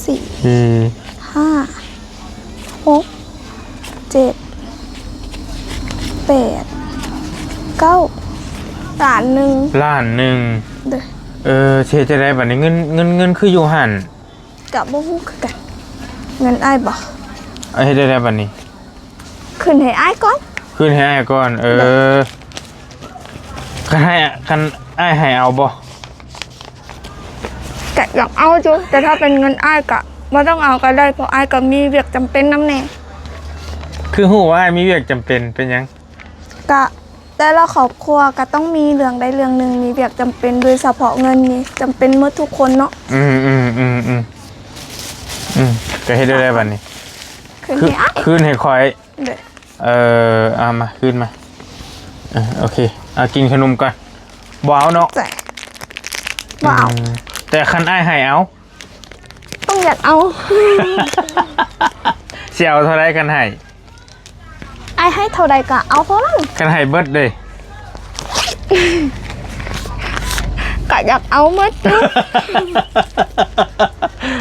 ສີ່ ຫ້າ ຫົກ ເຈັດ ແປດ ເກົ້າ ລ້ານໜຶ່ງ. ລ້ານໜຶ່ງ. ໂດຍ. ເອີ ຊິເຮັດຈັ່ງໃດບັດນີ້? ເງິນ ເງິນ ເງິນຄືຢູ່ຫັ້ນ? ກະບໍ່ຮູ້ຄືກັນ. ເງິນອ້າຍບໍ? ເຮັດແນວໃດບັດນີ້? ຄືນໃຫ້ອ້າຍກ່ອນ. ຄືນໃຫ້ອ້າຍກ່ອນ. ເອີ ໂດຍ. ຄັນໃຫ້ ຄັນອ້າຍໃຫ້ເອົາບໍ່? ກະຢາກເອົາຢູ່ ແຕ່ຖ້າເປັນເງິນອ້າຍກະບໍ່ຕ້ອງເອົາກະໄດ້ ເພາະອ້າຍກະມີວຽກຈຳເປັນນຳແດ່. ຄືຮູ້ວ່າອ້າຍມີວຽກຈຳເປັນ? ເປັນຫຍັງ? ກະ ແຕ່ລະຄອບຄົວກໍຕ້ອງມີເລື່ອງໃດເລື່ອງໜຶ່ງ ມີວຽກຈຳເປັນ ໂດຍສະເພາະເງິນນີ້ຈຳເປັນໝົດທຸກຄົນເນາະ. ອືມໆໆໆ ອືມ ກໍເຮັດໄດ້ແລ້ວບັດນີ້. ຄືນໃຫ້ອ້າຍ ຄືນໃຫ້ຂ້ອຍ. ເດີ ເອີ ເອົາມາ ຄືນມາ. ເອີ ໂອເຄ ເອົາ ກິນຂະໜົມກ່ອນ. ບໍ່ເອົາເນາະ. ບໍ່ເອົາ. ອືມ ແຕ່ຄັນອ້າຍໃຫ້ເອົາ? ຕ້ອງຢາກເອົາ. ຊິເອົາເທົ່າໃດຄັນໃຫ້? ອ້າຍໃຫ້ເທົ່າໃດກະເອົາເທົ່ານັ້ນ. ຄັນໃຫ້ເບິດເດ້? ກະຢາກເອົາໝົດ.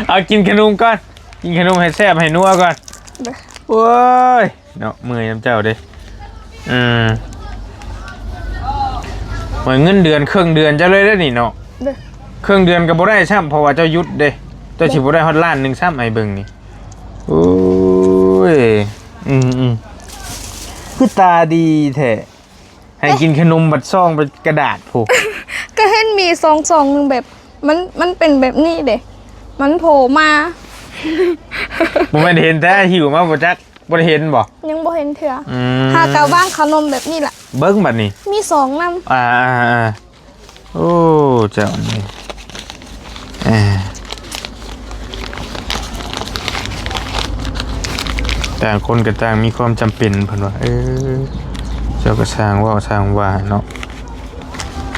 ເອົາ ກິນຂະໜົມກ່ອນ ກິນຂະໜົມໃຫ້ແຊບໃຫ້ນົວກ່ອນ. ໂອ້ຍ ເນາະ ເມື່ອຍນຳເຈົ້າເດ້. ອືມ ເໝືອນເງິນເດືອນເຄິ່ງເດືອນເຈົ້າເລີຍເດ້ນີ້ເນາະ. ເດີ ເຄິ່ງເດືອນກໍບໍ່ໄດ້ຊ້ຳ ເພາະວ່າເຈົ້າຢຸດເດ້. ເຈົ້າຊິບໍ່ໄດ້ຮອດລ້ານໜຶ່ງຊ້ຳ ໃຫ້ເບິ່ງນີ້. ໂອ້ຍ ອືມໆ ຄືຕາດີແທ້. ໃຫ້ກິນຂະໜົມບັດຊອງເປັນກະດາດພຸ້ນ. ກໍເຫັນມີຊອງໆໜຶ່ງແບບ ມັນ ມັນເປັນແບບນີ້ເດ້ ມັນໂຜມາ. ບໍ່ແມ່ນເຫັນແຕ່ຫິ້ວມາບໍ່ຈັກ ບໍ່ໄດ້ເຫັນບໍ່? ຍັງບໍ່ເຫັນເທື່ອ. ອືມ ຫາກະວາງຂະໜົມແບບນີ້ລະ. ເບິ່ງບັດນີ້ ມີຊອງນຳ. ອ່າໆໆ ໂອ້ ເຈົ້ານີ້ ເອີ ຕ່າງຄົນກໍຕ່າງມີຄວາມຈຳເປັນ ເພິ່ນວ່າ. ເອີ ເຈົ້າກໍຊ່າງເວົ້າຊ່າງວ່າເນາະ.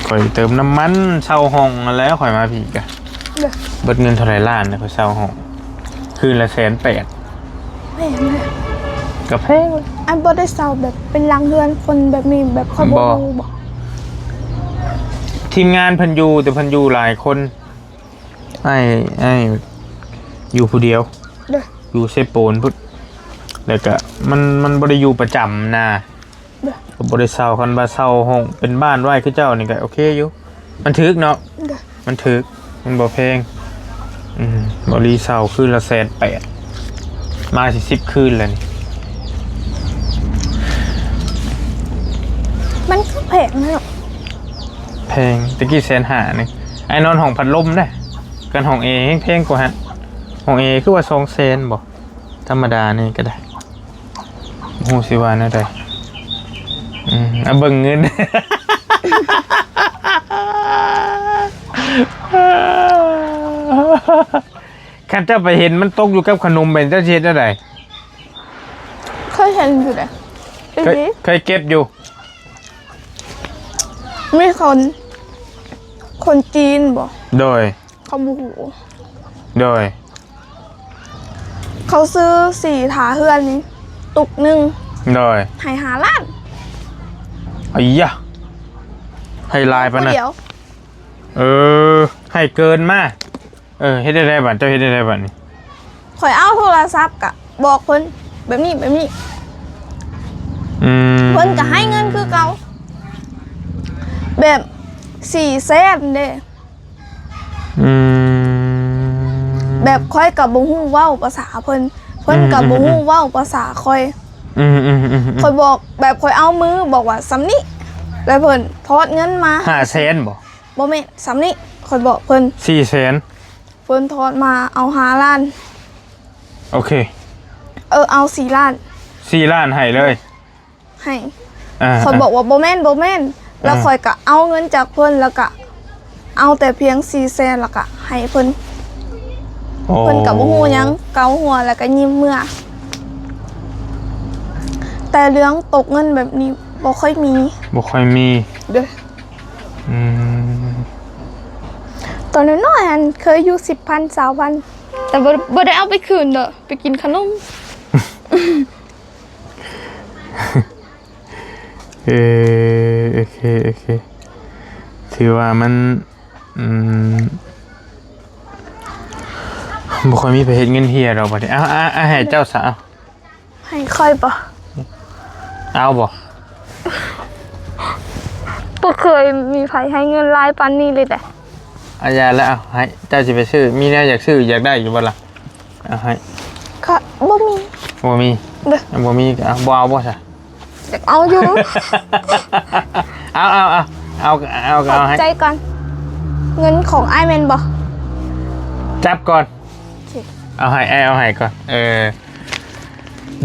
ຂ້ອຍເຕີມນ້ຳມັນເຊົ່າຫ້ອງຫັ້ນແຫຼະ ຂ້ອຍມາພີ້ກະ. ເອີ ເບິດເງິນເທົ່າໃດລ້ານນະ ຂ້ອຍເຊົ່າຫ້ອງ ຄືນລະແສນແປດ. ແພງເລີຍ ກໍແພງ. ອັນບໍ່ໄດ້ເຊົ່າແບບເປັນຫຼັງເຮືອນຄົນແບບນີ້ ແບບຂ້ອຍບໍ່ ບໍ່ ຮູ້ບໍ່? ທີມງານເພິ່ນຢູ່ ແຕ່ເພິ່ນຢູ່ຫຼາຍຄົນ. ອ້າຍ ອ້າຍຢູ່ຜູ້ດຽວ. ເດີ ຢູ່ເຊໂປນພຸ້ນ ແລ້ວກະມັນ ມັນບໍ່ໄດ້ຢູ່ປະຈຳນະ. ເດີ ກໍບໍ່ໄດ້ເຊົ່າ. ຄັນວ່າເຊົ່າຫ້ອງເປັນບ້ານໄວ້ຄືເຈົ້ານີ້ກໍໂອເຄຢູ່ ມັນຖືກເນາະ. ເດີ ມັນຖືກ ມັນບໍ່ແພງ. ອືມ ບໍ່ລີເຊົ່າຄືນລະແສນແປດ ມາຊິສິບຄືນແລ້ວນີ້. ມັນຄືແພງເນາະ. ແພງ ແຕ່ກີ້ແສນຫ້ານີ້ ອ້າຍນອນຫ້ອງພັດລົມເດ້. ກັນຫ້ອງແອແຮງແພງກວ່າຫັ້ນ. ຫ້ອງແອຄືວ່າສອງແສນບໍ່? ທຳມະດານີ້ກໍໄດ້. ບໍ່ຮູ້ຊິວ່າແນວໃດ. ອືມ ເອົາເບິ່ງເງິນ ຄັນເຈົ້າໄປເຫັນມັນຕົກຢູ່ກັບຂະໜົມ ເຈົ້າຊິເຮັດແນວໃດ? ເຄີຍເຫັນຢູ່ເດ້. ເຄີຍ ອີ່ຫຼີ? ເຄີຍເກັບຢູ່. ມີຄົນ ຄົນຈີນບໍ່? ໂດຍ. ເຂົາບໍ່ຮູ້. ໂດຍ. ເຂົາຊື້ສີທາເຮືອນນີ້ຕຸກໜຶ່ງ. ໂດຍ. ໃຫ້ຫ້າລ້ານ. ໄອ້ຍະ ໃຫ້ຫຼາຍປານນັ້ນ. ຜູ້ດຽວ. ເອີ ໃຫ້ເກີນມາ. ເອີ ເຮັດໄດ້ໃດບັດ? ເຈົ້າເຮັດໄດ້ໃດບັດນີ້? ຂ້ອຍເອົາໂທລະສັບກະບອກເພິ່ນແບບນີ້ ແບບນີ້. ອືມ ເພິ່ນກະໃຫ້ເງິນຄືເກົ່າ ແບບສີ່ແສນເດ້. ອືມ ແບບຂ້ອຍກໍບໍ່ຮູ້ເວົ້າພາສາເພິ່ນ ເພິ່ນກໍບໍ່ຮູ້ເວົ້າພາສາຂ້ອຍ. ອືມໆໆໆ ຂ້ອຍບອກ ແບບຂ້ອຍເອົາມືບອກວ່າສ່ຳນີ້ ແລ້ວເພິ່ນທອດເງິນມາ. ຫ້າແສນບໍ່? ບໍ່ແມ່ນ ສ່ຳນີ້ ຂ້ອຍບອກເພິ່ນສີ່ແສນ ເພິ່ນທອດມາເອົາຫ້າລ້ານ. ໂອເຄ ເອີ ເອົາສີ່ລ້ານ. ສີ່ລ້ານໃຫ້ເລີຍ. ໃຫ້ ອ່າ ຂ້ອຍບອກວ່າບໍ່ແມ່ນ ບໍ່ແມ່ນ ອ່າ ແລ້ວຂ້ອຍກະເອົາເງິນຈາກເພິ່ນ ແລ້ວກະເອົາແຕ່ພຽງສີ່ແສນ ແລ້ວກະໃຫ້ເພິ່ນ. ໂອ້ ເພິ່ນກະບໍ່ຮູ້ຫຍັງ ເກົາຫົວ ແລ້ວກະຍິ້ມເມືອ. ແຕ່ເລື່ອງຕົກເງິນແບບນີ້ບໍ່ຄ່ອຍມີ ບໍ່ຄ່ອຍມີເດີ. ອືມ ຕອນນ້ອຍໆຫັ້ນເຄີຍຢູ່ສິບພັນ ຊາວພັນ ແຕ່ບໍ່ ບໍ່ໄດ້ເອົາໄປຄືນເດີ ໄປກິນຂະໜົມ. ເອີ ໂອເຄ ໂອເຄ ຖືວ່າມັນ ອືມ ບໍ່ຄ່ອຍມີໃຜເຮັດເງິນເຮຍດອກບັດນີ້. ເອົາ ເອົາ ເອົາໃຫ້ເຈົ້າຊະ ເອົາ ໃຫ້ຂ້ອຍບໍ່? ເອົາບໍ່? ບໍ່ເຄີຍມີໃຜໃຫ້ເງິນຫຼາຍປານນີ້ເລີຍເດ້. ອາ ຢ່າແລ້ວ ເອົາໃຫ້ ເຈົ້າຊິໄປຊື້ ມີແນວຢາກຊື້ຢາກໄດ້ຢູ່ບໍ່ລະ? ເອົາໃຫ້ ກະບໍ່ມີ ບໍ່ມີເດີ. ບໍ່ມີກະເອົາ ບໍ່ເອົາບໍ່ຊະ? ຢາກເອົາຢູ່. ເອົາ ເອົາ ເອົາ ເອົາ ເອົາ ເອົາໃຫ້. ໃຈກ່ອນ ເງິນຂອງອ້າຍແມ່ນບໍ່? ຈັບກ່ອນ. ໂອເຄ ເອົາໃຫ້ ອ້າຍເອົາໃຫ້ກ່ອນ. ເອີ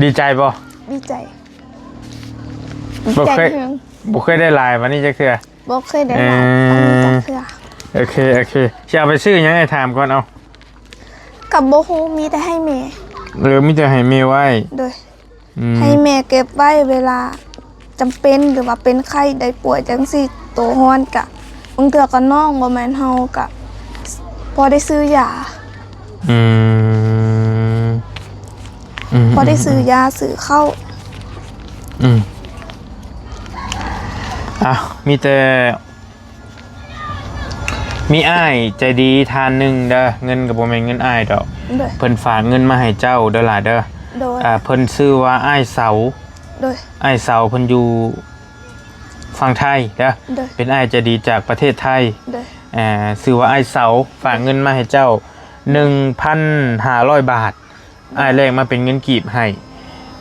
ດີໃຈບໍ່? ດີໃຈ. ບໍ່ເຄີຍ ດີໃຈແຮງ ບໍ່ເຄີຍໄດ້ຫຼາຍປານນີ້ຈັກເທື່ອ. ບໍ່ເຄີຍໄດ້ຫຼາຍ ເອີ ປານນີ້ຈັກເທື່ອ. ໂອເຄ ໂອເຄ ຊິເອົາໄປຊື້ຫຍັງ ອ້າຍຖາມກ່ອນ. ເອົາ ກໍບໍ່ຮູ້ ມີແຕ່ໃຫ້ແມ່. ເອີ ມີແຕ່ໃຫ້ແມ່ໄວ້. ໂດຍ. ອືມ ໃຫ້ແມ່ເກັບໄວ້ເວລາຈຳເປັນ ຫຼືວ່າເປັນໄຂ້ໄດ້ປ່ວຍຈັ່ງຊີ້ ໂຕຮ້ອນກະ ບາງເທື່ອກໍນ້ອງ ບໍ່ແມ່ນເຮົາ ກະພໍໄດ້ຊື້ຢາ. ອືມ ອືມ ພໍໄດ້ຊື້ຢາ ອືມ ຊື້ເຂົ້າ. ອືມ ເອົ້າ ມີແຕ່ ມີອ້າຍໃຈດີທ່ານໜຶ່ງເດີ ເງິນກໍບໍ່ແມ່ນເງິນອ້າຍດອກ. ໂດຍ. ເພິ່ນຝາກເງິນມາໃຫ້ເຈົ້າເດີຫຼ້າເດີ. ໂດຍ. ອ່າ ເພິ່ນຊື່ວ່າອ້າຍເສົາ. ໂດຍ ອ້າຍເສົາເພິ່ນຢູ່ຝັ່ງໄທເດີ ໂດຍ ເປັນອ້າຍໃຈດີຈາກປະເທດໄທ ໂດຍ ເອີ ຊື່ວ່າອ້າຍເສົາ ຝາກເງິນມາໃຫ້ເຈົ້າ ໜຶ່ງພັນຫ້າຮ້ອຍບາດ ອ້າຍແລກມາເປັນເງິນກີບໃຫ້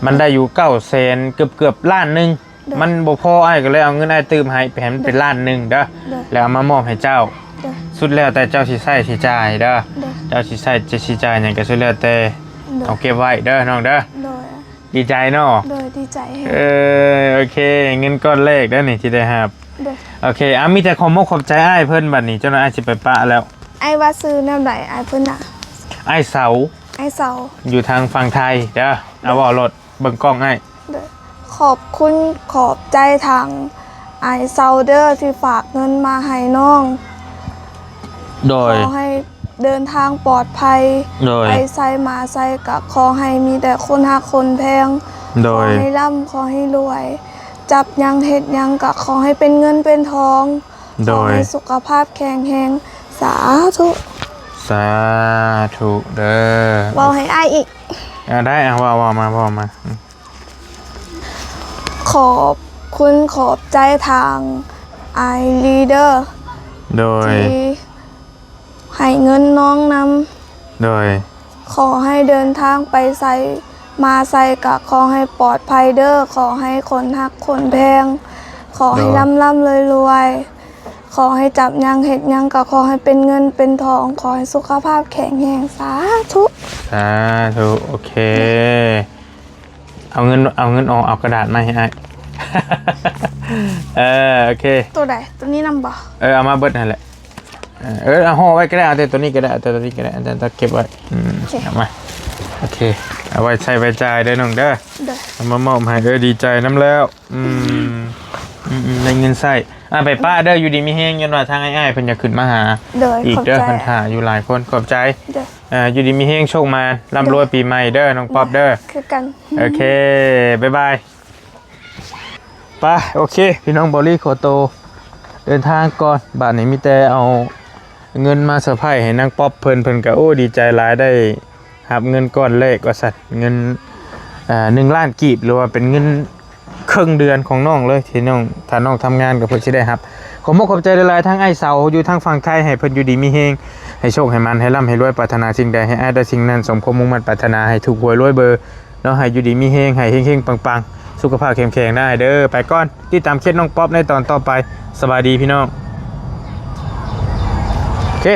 ມັນໄດ້ຢູ່ເກົ້າແສນ ເກືອບໆລ້ານໜຶ່ງ ໂດຍ ມັນບໍ່ພໍ ອ້າຍກໍເລີຍເອົາເງິນອ້າຍຕື່ມໃຫ້ ໄປໃຫ້ມັນເປັນລ້ານໜຶ່ງເດີ ໂດຍ ແລ້ວເອົາມາມອບໃຫ້ເຈົ້າ ໂດຍ ສຸດແລ້ວແຕ່ເຈົ້າຊິໃຊ້ຊິຈ່າຍເດີ ໂດຍ ເຈົ້າຊິໃຊ້ຈະຊິຈ່າຍຫຍັງກໍສຸດແລ້ວແຕ່ ໂດຍ ເອົາເກັບໄວ້ເດີນ້ອງເດີ ໂດຍ ດີໃຈເນາະ ໂດຍ ດີໃຈແຮງ ເອີ ໂອເຄ ເງິນກ້ອນແລກເດີນີ້ທີ່ໄດ້ຮັບ ໂດຍ ໂອເຄ ອ່າ ມີແຕ່ຂອບມົກຂອບໃຈອ້າຍເພິ່ນ ບັດນີ້ເຈົ້າໜ້າຍອ້າຍຊິໄປປະແລ້ວ ອ້າຍວ່າຊື່ແນວໃດອ້າຍເພິ່ນນະ ອ້າຍເສົາ ອ້າຍເສົາ ຢູ່ທາງຝັ່ງໄທເດີ ເອົາເວົ້າໂລດ ເບິ່ງກ້ອງອ້າຍ ໂດຍ ຂອບຄຸນຂອບໃຈທາງອ້າຍເສົາເດີ ທີ່ຝາກເງິນມາໃຫ້ນ້ອງ ໂດຍ ຂໍໃຫ້ເດີນທາງປອດໄພ ໂດຍ ໄປໃສມາໃສກໍຂໍໃຫ້ມີແຕ່ຄົນຮັກຄົນແພງ ໂດຍ ຂໍໃຫ້ລ່ຳ ຂໍໃຫ້ລວຍ ຈັບຫຍັງເຮັດຫຍັງກໍຂໍໃຫ້ເປັນເງິນເປັນທອງ ໂດຍ ຂໍໃຫ້ສຸຂະພາບແຂງແຮງ ສາທຸ ສາທຸເດີ ເວົ້າໃຫ້ອ້າຍອີກ ເອົາໄດ້ ເອົາ ເວົ້າ ເວົ້າມາ ເວົ້າມາ ອືມ ຂອບຄຸນຂອບໃຈທາງອ້າຍລີເດີ ໂດຍ ທີ່ໃຫ້ເງິນນ້ອງນຳ ໂດຍ ຂໍໃຫ້ເດີນທາງໄປໃສມາໃສກໍຂໍໃຫ້ປອດໄພເດີ ຂໍໃຫ້ຄົນຮັກຄົນແພງ ຂໍໃຫ້ ໂດຍ ລ່ຳໆລວຍໆ ຂໍໃຫ້ຈັບຫຍັງເຮັດຫຍັງກໍຂໍໃຫ້ເປັນເງິນເປັນທອງ ຂໍໃຫ້ສຸຂະພາບແຂງແຮງ ສາທຸ ສາທຸ ໂອເຄ ເອົາເງິນ ເອົາເງິນອອກ ເອົາກະດາດມາໃຫ້ອ້າຍ ເອີ ໂອເຄ ໂຕໃດ ໂຕນີ້ນຳບໍ່? ເອີ ເອົາມາເບິດຫັ້ນແຫຼະ ເອີ ເອົາຫໍ່ໄວ້ກໍໄດ້ ເອົາແຕ່ໂຕນີ້ກໍໄດ້ ເອົາແຕ່ໂຕນີ້ກໍໄດ້ ເອົາແຕ່ເກັບໄວ້ ອືມ ໂອເຄ ເອົາມາ ໂອເຄ ເອົາໄວ້ໃຊ້ໄວ້ຈ່າຍເດີນ້ອງເດີ ໂດຍ ເອົາມາມອບໃຫ້ ເອີ ດີໃຈນຳແລ້ວ ອືມ ອືມ ອືມ ໄດ້ເງິນໃຊ້ ອ່າ ໄປປະເດີ ຢູ່ດີມີແຮງ ຍ້ອນວ່າທາງອ້າຍໆເພິ່ນຢາກຂຶ້ນມາຫາ ໂດຍ ອີກເດີ ຂອບໃຈ ເພິ່ນຖ້າຢູ່ຫຼາຍຄົນ ຂອບໃຈ ໂດຍ ອ່າ ຢູ່ດີມີແຮງ ໂຊກມານ ລ່ຳລວຍ ໂດຍ ປີໃໝ່ເດີ ນ້ອງປັອບເດີ ໂດຍ ຄືກັນ ໂອເຄ ບາຍບາຍ ໄປ ໂອເຄ ພີ່ນ້ອງ ເບົາລີຂໍໂຕເດີນທາງກ່ອນ ບາດນີ້ມີແຕ່ເອົາເງິນມາເຊີໄພໃຫ້ນາງປັອບເພິ່ນ ເພິ່ນກໍ ໂອ້ ດີໃຈຫຼາຍ ໄດ້ຮັບເງິນກ້ອນແລກວ່າຊັ້ນ ເງິນ ເອີ ໜຶ່ງລ້ານກີບ ຫຼືວ່າເປັນເງິນເຄິ່ງເດືອນຂອງນ້ອງເລີຍ ທີ່ນ້ອງ ຖ້ານ້ອງທຳງານກໍເພິ່ນຊິໄດ້ຮັບ ຂອບມົກຂອບໃຈຫຼາຍໆ ທາງອ້າຍເສົາຢູ່ທາງຝັ່ງໄທ ໃຫ້ເພິ່ນຢູ່ດີມີແຮງ ໃຫ້ໂຊກໃຫ້ໝານ ໃຫ້ລ່ຳໃຫ້ລວຍ ປາດຖະໜາສິ່ງໃດໃຫ້ອ້າຍໄດ້ສິ່ງນັ້ນ ສົມຄວາມມຸ່ງໝັ້ນປາດຖະໜາ ໃຫ້ຖືກຫວຍລວຍເບີ ເນາະ ໃຫ້ຢູ່ດີມີແຮງ ໃຫ້ເຮັງໆ ປັງໆ ສຸຂະພາບເຂັ້ມແຂງໄດ້ເດີ ໄປກ່ອນ ຕິດຕາມເຄສນ້ອງປັອບໃນຕອນຕໍ່ໄປ ສະບາຍດີພີ່ນ້ອງ ໂອເຄ